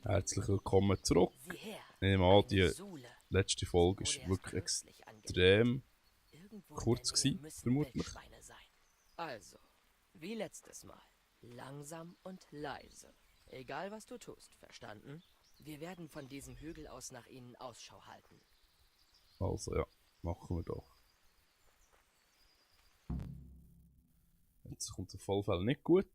Herzlich willkommen zurück. Ich nehme an, die letzte Folge war wirklich extrem kurz gewesen, vermutlich. Also, wie letztes Mal. Langsam und leise. Egal was du tust, verstanden? Wir werden von diesem Hügel aus nach ihnen Ausschau halten. Also ja, machen wir doch. Jetzt kommt es auf jeden Fall nicht gut.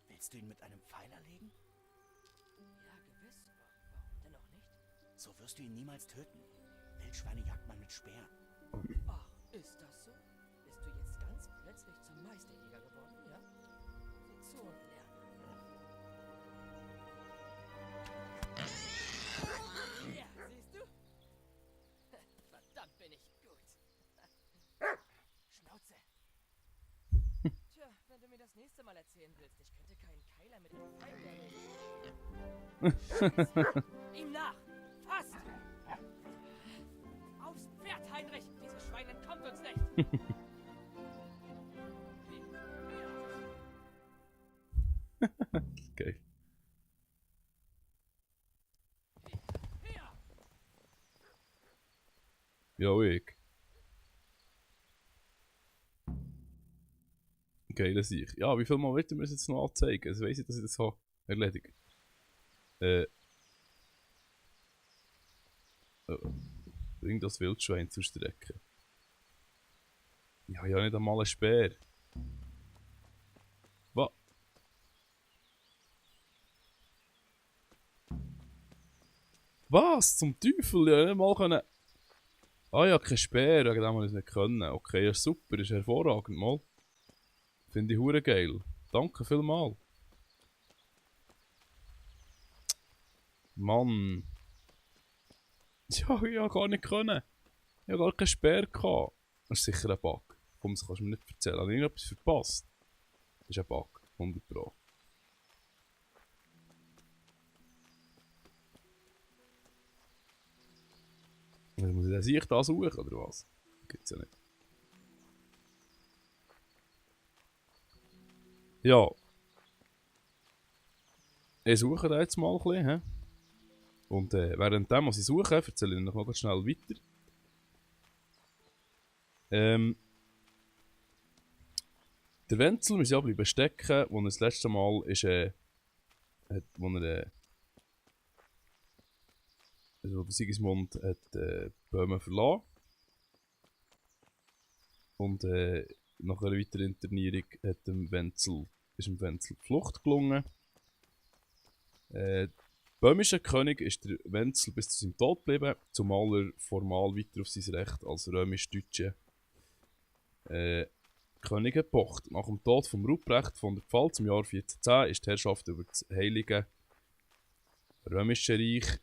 Willst du ihn mit einem Pfeil erlegen? Ja, gewiss. Warum denn auch nicht? So wirst du ihn niemals töten. Wildschweine jagt man mit Speeren. Ach, ist das so? Bist du jetzt ganz plötzlich zum Meisterjäger geworden, ja? Sieh zu und lerne. Ja, siehst du? Verdammt bin ich gut. Schnauze. Tja, wenn du mir das nächste Mal erzählen willst, ich könnte keinen Keiler mit dem Pfeil erlegen. Ihm nach! Fast! Aufs Pferd, Heinrich! Dieses Schwein entkommt uns nicht! Okay. Ja, ich. Okay, das sehe ich. Ja, wie viel Mal wird mir das jetzt noch anzeigen? Also weiss ich, dass ich das habe erledigt. Bring das Wildschwein zur Strecke. Ja, ja, nicht einmal ein Speer. Was? Was? Zum Teufel? Ja, nicht mal können. Ah ja, kein Speer, wegen dem haben wir es nicht können. Okay, ja super, ist hervorragend, mal. Finde ich hure geil. Danke vielmals. Mann. Ja, ich habe gar nicht können. Ich habe gar keinen Speer gehabt. Das ist sicher ein Bug. Komm, das kannst du mir nicht erzählen. Habe ich irgendetwas verpasst? Das ist ein Bug. 100 Pro. Also muss ich dann sich da suchen, oder was? Gibt's ja nicht. Ja. Ich suche da jetzt mal ein bisschen. He? Und währenddem, was ich suche, erzähle ich noch mal schnell weiter. Der Wenzel muss ja bleiben stecken, wo er das letzte Mal ist, wo er also der Sigismund hat Böhmen verlassen. Und nach einer weiteren Internierung hat ist dem Wenzel die Flucht gelungen. Böhmischer König ist der Wenzel bis zu seinem Tod geblieben, zumal er formal weiter auf sein Recht als römisch-deutscher König gepocht. Nach dem Tod von Ruprecht von der Pfalz im Jahr 1410 ist die Herrschaft über das Heilige Römische Reich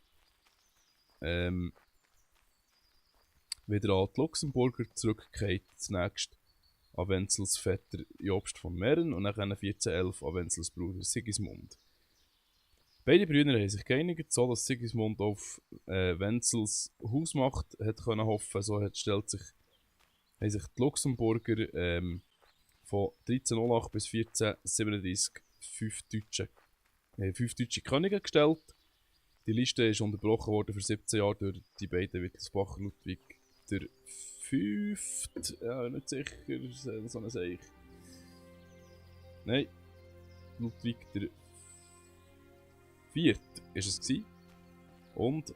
wieder an die Luxemburger zurückgekehrt, zunächst an Wenzels Vetter Jobst von Mähren und dann 1411 an Wenzels Bruder Sigismund. Beide Brüder haben sich geeinigt, so dass Sigismund auf Wenzels Hausmacht hat können hoffen. So haben sich die Luxemburger von 1308 bis 1437 fünf deutsche Könige gestellt. Die Liste ist unterbrochen worden für 17 Jahre durch die beiden Wittelsbacher Ludwig der Fünfte. Ja, nicht sicher, so eine Seich. Nein, Ludwig der Vierte ist es gewesen. Und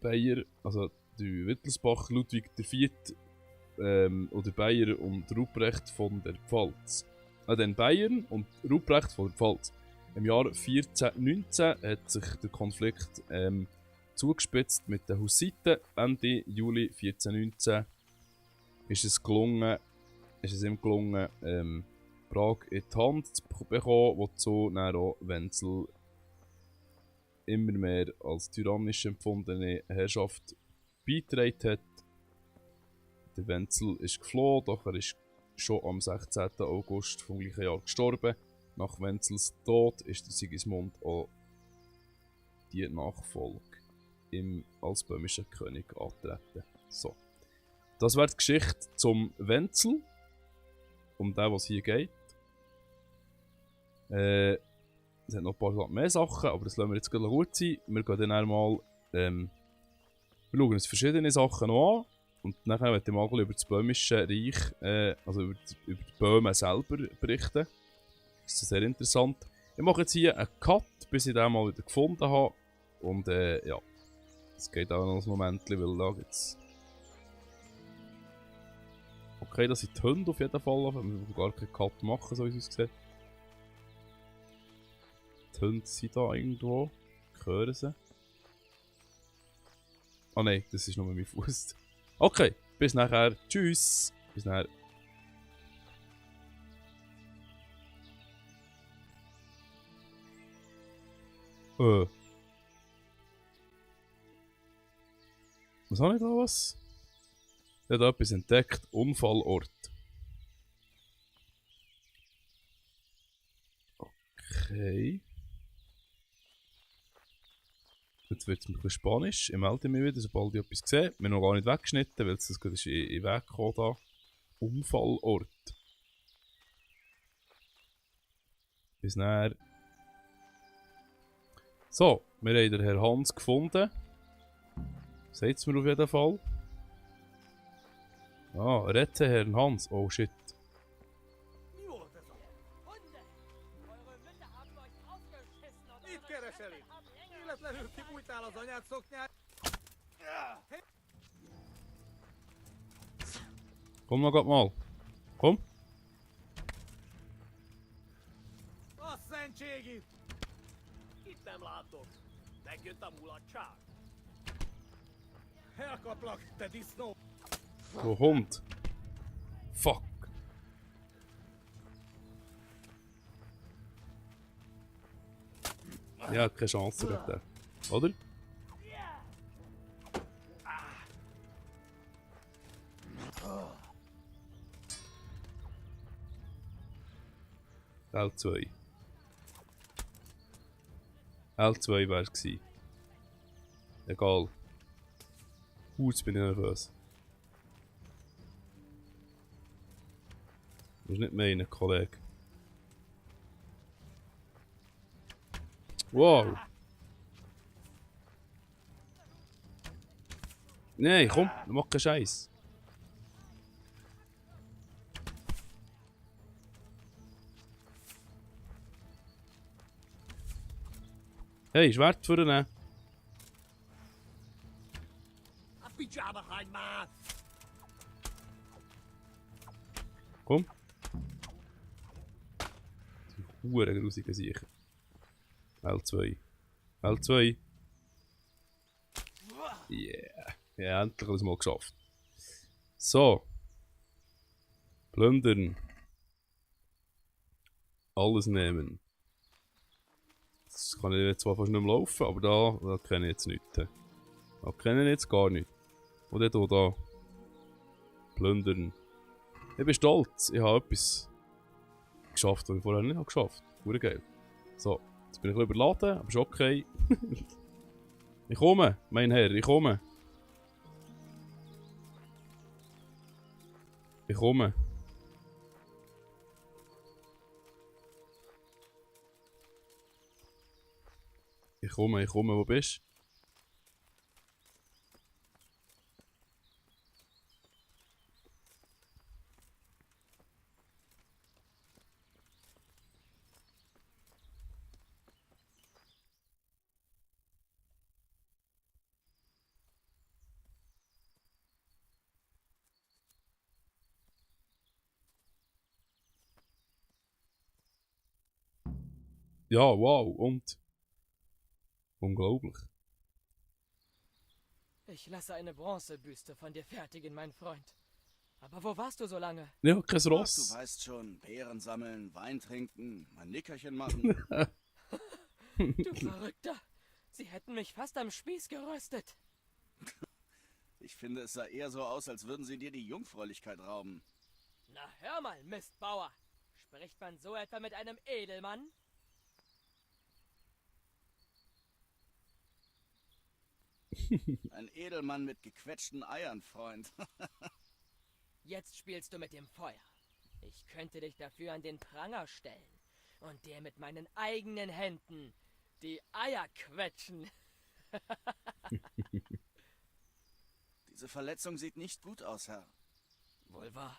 Bayer, also der Wittelsbach Ludwig der Vierte oder Bayer und Ruprecht von der Pfalz. Dann Bayern und Ruprecht von der Pfalz. Im Jahr 1419 hat sich der Konflikt zugespitzt mit den Hussiten. Ende Juli 1419 ist es ihm gelungen, Prag in die Hand zu bekommen, wozu dann auch Wenzel immer mehr als tyrannisch empfundene Herrschaft beigetragen hat. Der Wenzel ist geflohen, doch er ist schon am 16. August vom gleichen Jahr gestorben. Nach Wenzels Tod ist der Sigismund auch die Nachfolge als böhmischer König antreten. So. Das wäre die Geschichte zum Wenzel. Um den, was hier geht. Es hat noch ein paar mehr Sachen, aber das lassen wir jetzt gleich gut sein. Wir gehen dann einmal. Wir schauen uns verschiedene Sachen noch an. Und dann werde ich mal über das Böhmische Reich, also über die Böhmen selber berichten. Das ist sehr interessant. Ich mache jetzt hier einen Cut, bis ich den mal wieder gefunden habe. Und ja, es geht auch noch ein Moment, weil da gibt's. Okay, das sind die Hunde auf jeden Fall, aber wir müssen gar keinen Cut machen, so wie es aussieht. Die Hunde sind da irgendwo. Ich höre sie. Ah nein, das ist nur mein Fuß. Okay, bis nachher. Tschüss. Bis nachher. Was habe ich da was? Ich habe da etwas entdeckt. Unfallort. Okay. Jetzt wird es ein bisschen Spanisch. Ich melde mich wieder, sobald ich etwas sehe. Wir haben noch gar nicht weggeschnitten, weil es das gerade in den Weg gekommen da. Unfallort. Bis nachher. So, wir haben den Herrn Hans gefunden. Seht es mir auf jeden Fall. Ah, rette Herrn Hans. Oh shit. Komm noch grad mal. Komm. A szentségit! Itt nem látok. Megjött a mulatság. Elkaplak, te disznó! Du Hund. Fuck. Ja, keine Chance gegen den. Oder? L2. L2 wäre es gewesen. Egal. Jetzt bin ich nervös. Das ist nicht meinen, Kollege. Wow! Nein, komm, mach keinen Scheiß. Hey, Schwert für den. A picsába hagy már! Komm. Die Huren grusige Sicher. L2. L2. Yeah. Ja, endlich alles mal geschafft. So. Plündern. Alles nehmen. Das kann ich jetzt zwar fast nicht mehr laufen, aber da kenne ich jetzt nichts. Da kenne ich jetzt gar nichts. Und dann hier da. Plündern. Ich bin stolz. Ich habe etwas geschafft, was ich vorher nicht geschafft habe. Hure geil. So, jetzt bin ich ein bisschen überladen, aber ist okay. Ich komme, mein Herr, ich komme. Ich komme. Ich komme, wo bist du? Ja, wow, und? Unglaublich. Ich lasse eine Bronzebüste von dir fertigen, mein Freund. Aber wo warst du so lange? Ja, kein Ach, Ross. du weißt schon, Beeren sammeln, Wein trinken, ein Nickerchen machen. Du Verrückter! Sie hätten mich fast am Spieß geröstet. Ich finde, es sah eher so aus, als würden sie dir die Jungfräulichkeit rauben. Na hör mal, Mistbauer! Spricht man so etwa mit einem Edelmann? Ein Edelmann mit gequetschten Eiern, Freund. Jetzt spielst du mit dem Feuer. Ich könnte dich dafür an den Pranger stellen und dir mit meinen eigenen Händen die Eier quetschen. Diese Verletzung sieht nicht gut aus, Herr. Wohl wahr.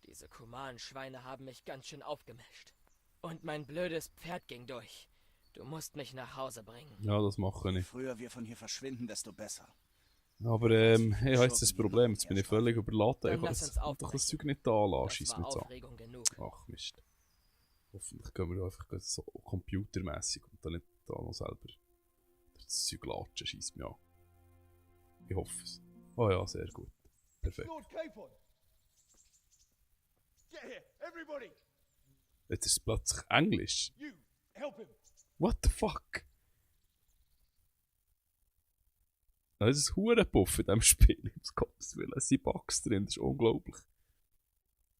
Diese Kuman-Schweine haben mich ganz schön aufgemischt. Und mein blödes Pferd ging durch. Du musst mich nach Hause bringen. Ja, das mache Je ich. früher wir von hier verschwinden, desto besser. Aber ich habe jetzt das Problem, jetzt bin ich völlig überladen. Dann Ich kann lass uns doch das aufbrechen. Zeug nicht da lassen, Das schieß war mich an. Aufregung genug. Ach Mist. Hoffentlich gehen wir einfach so computermässig und dann nicht da noch selber das Zeug latschen, schießt mich an. Ich hoffe es. Oh ja, sehr gut. Perfekt. Lord Capon! Get here, everybody! Jetzt ist es plötzlich Englisch. You, help him! What the fuck? Das ist ein Hurenpuff in diesem Spiel. Um Gottes Willen. Es sind Bugs drin, das ist unglaublich.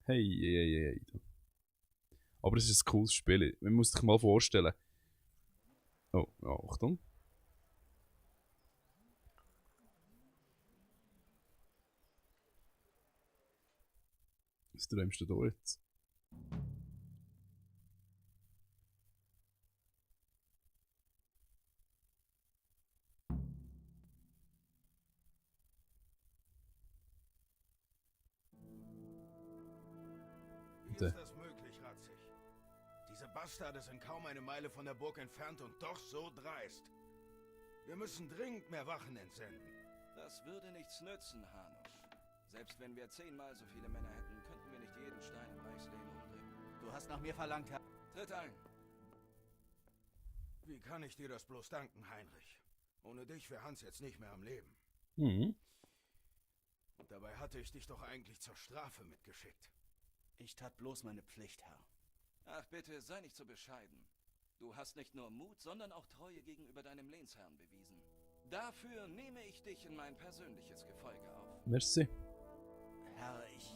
Hey. Aber es ist ein cooles Spiel. Man muss sich mal vorstellen. Oh, ja, Achtung. Was träumst du da jetzt? Wie ist das möglich, Ratzig? Diese Bastarde sind kaum eine Meile von der Burg entfernt und doch so dreist. Wir müssen dringend mehr Wachen entsenden. Das würde nichts nützen, Hanusch. Selbst wenn wir 10-mal so viele Männer hätten, könnten wir nicht jeden Stein im Reichslehen umdrehen. Du hast nach mir verlangt, Herr. Tritt ein. Wie kann ich dir das bloß danken, Heinrich? Ohne dich wäre Hans jetzt nicht mehr am Leben. Mhm. Dabei hatte ich dich doch eigentlich zur Strafe mitgeschickt. Ich tat bloß meine Pflicht, Herr. Ach bitte, sei nicht so bescheiden. Du hast nicht nur Mut, sondern auch Treue gegenüber deinem Lehnsherrn bewiesen. Dafür nehme ich dich in mein persönliches Gefolge auf. Merci. Herr, ich...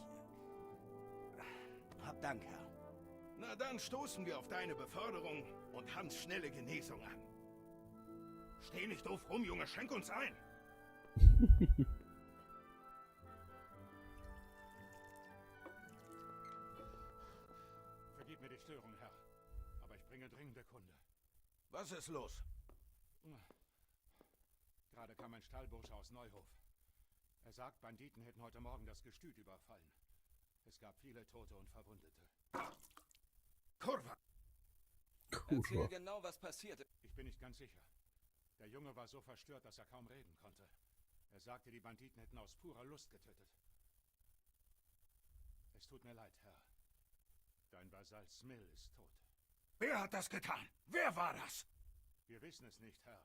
Hab Dank, Herr. Na dann stoßen wir auf deine Beförderung und Hans schnelle Genesung an. Steh nicht doof rum, Junge, schenk uns ein. Vergib mir die Störung, Herr. Aber ich bringe dringende Kunde. Was ist los? Gerade kam ein Stallbursche aus Neuhof. Er sagt, Banditen hätten heute Morgen das Gestüt überfallen. Es gab viele Tote und Verwundete. Kurva! Erzähl genau, was passierte. Ich bin nicht ganz sicher. Der Junge war so verstört, dass er kaum reden konnte. Er sagte, die Banditen hätten aus purer Lust getötet. Es tut mir leid, Herr. Dein Vasall Smil ist tot. Wer hat das getan? Wer war das? Wir wissen es nicht, Herr.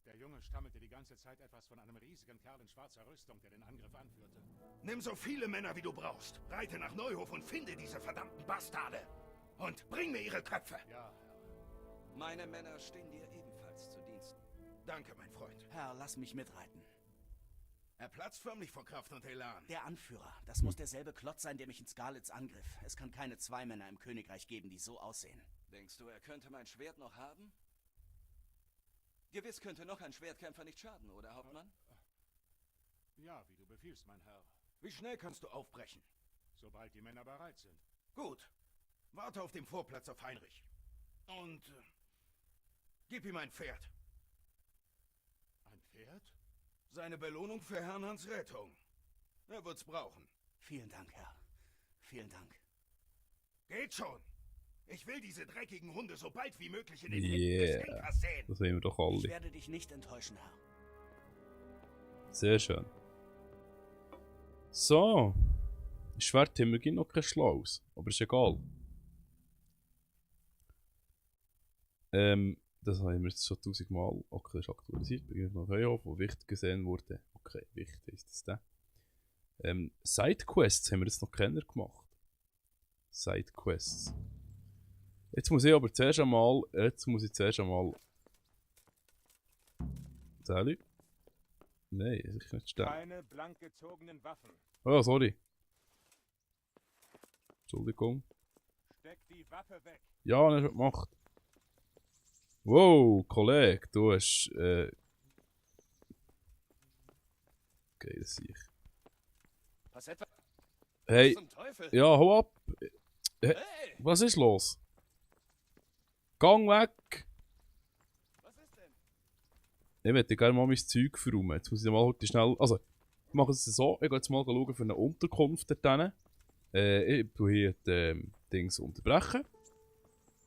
Der Junge stammelte die ganze Zeit etwas von einem riesigen Kerl in schwarzer Rüstung, der den Angriff anführte. Nimm so viele Männer, wie du brauchst. Reite nach Neuhof und finde diese verdammten Bastarde. Und bring mir ihre Köpfe. Ja, Herr. Meine Männer stehen dir ebenfalls zu Dienst. Danke, mein Freund. Herr, lass mich mitreiten. Er platzt förmlich vor Kraft und Elan. Der Anführer. Das muss derselbe Klotz sein, der mich in Skalitz angriff. Es kann keine 2 Männer im Königreich geben, die so aussehen. Denkst du, er könnte mein Schwert noch haben? Gewiss könnte noch ein Schwertkämpfer nicht schaden, oder, Hauptmann? Ja, wie du befiehlst, mein Herr. Wie schnell kannst du aufbrechen? Sobald die Männer bereit sind. Gut. Warte auf dem Vorplatz auf Heinrich. Und gib ihm ein Pferd. Ein Pferd? Seine Belohnung für Herrn Hans Rettung. Er wird's brauchen. Vielen Dank, Herr. Vielen Dank. Geht schon. Ich will diese dreckigen Hunde so bald wie möglich in den Yeah. Händen des Henkers sehen. Das sehen wir doch Ich alle. werde dich nicht enttäuschen, Herr. Sehr schön. So. Schwert haben wir noch kein Schlaues. Aber ist egal. Das haben wir jetzt schon 1000 Mal. Okay, das ist aktualisiert. Begriff nach Heuhof, wo wichtig gesehen wurde. Okay, wichtig ist das der. Sidequests haben wir jetzt noch keiner gemacht. Sidequests. Jetzt muss ich aber zuerst einmal. Sally? Nein, sicher nicht sterben. Keine blank gezogenen Waffen. Oh, sorry. Entschuldigung. Steck die Waffe weg. Ja, das hat gemacht. Wow, Kollege, du hast geil, sehe ich. Was etwa? Hey, Zum Teufel? ja, hau ab. Hey! Was ist los? Gang weg! Was ist denn? Ich möchte gerne mal mein Zeug verräumen. Jetzt muss ich mal heute schnell... Also, ich mache es so, ich gehe jetzt mal schauen für eine Unterkunft dort hinten. Ich tue hier die Dings unterbrechen.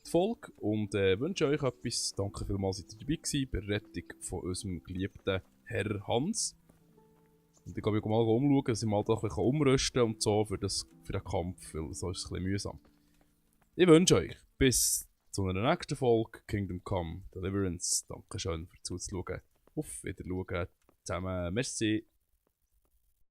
Die Folge. Und wünsche euch etwas. Danke vielmals, dass ihr dabei gewesen bei der Rettung von unserem geliebten Herr Hans. Und ich gehe mal umschauen, dass ich mal da ein bisschen umrüsten und so für den Kampf, weil so ist es ein bisschen mühsam. Ich wünsche euch bis zu einer nächsten Folge Kingdom Come Deliverance. Dankeschön fürs Zuschauen. Auf Wiedersehen zusammen. Merci.